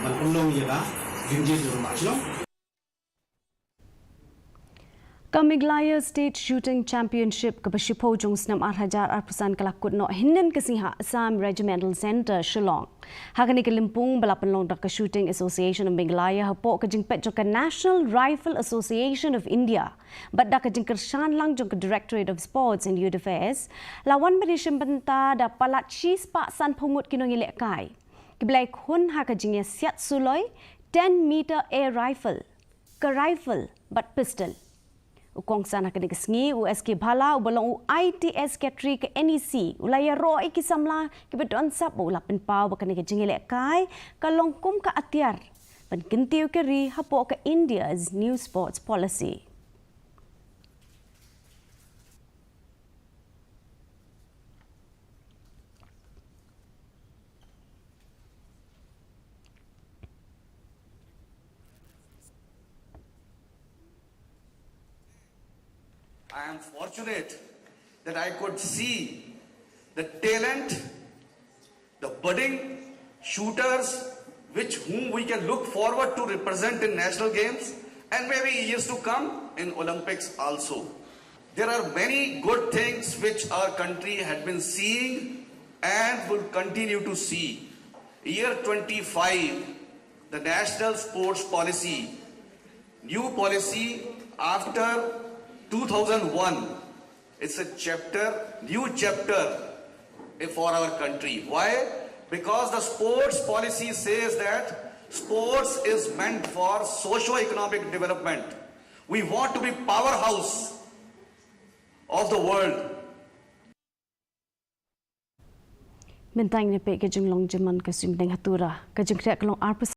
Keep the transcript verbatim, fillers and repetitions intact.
Ka Meghalaya State Shooting Championship kaba shiphew jong u snem ar hajar arphew san ka la kut noh hynnin ka sngi ha Assam Regimental Centre, Shillong. Ha kane ka lympung ba la pynlong da ka Shooting Association of Meghalaya hapoh ka jingpeit jong ka National Rifle Association of India bad da ka jingkyrshan lang jong ka Directorate of Sports and Youth Affairs, la wan ban ïashim bynta da palat shispah sanphew ngut ki nongïalehkai kiba la ïakhun ha ka jingïasiat suloi ten meter air rifle, ka rifle bad pistol. U kongsan ha kane ka sngi, u S K Bhalla, uba long u I T S Secretary ka N E C, u la ïaroh ïa ki samla kiba don sap bad u la pynpaw ba kane ka jingïalehkai ka long kum ka atiar ban kyntiew ka ri hapoh ka India's New Sports Policy. I am fortunate that I could see the talent, the budding shooters, which whom we can look forward to represent in national games and maybe years to come in Olympics also. There are many good things which our country had been seeing and will continue to see. Year twenty-five, the National Sports Policy, new policy after two thousand one, it's a chapter, new chapter for our country. Why? Because the sports policy says that sports is meant for socio-economic development. We want to be powerhouse of the world. Mynta ngin ïa peit ka jinglong jingman ka suiñ bneng ha Tura. Ka jingkhreh ka long arphew